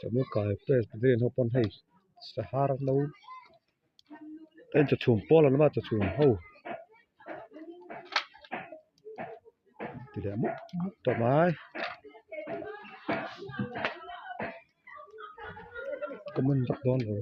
Samukai Presbyterian ho pawn hei sahar no a in chawchhum pawl an awm a chawchhum ho ti leh mup mup tawh mai common vak dawn lo.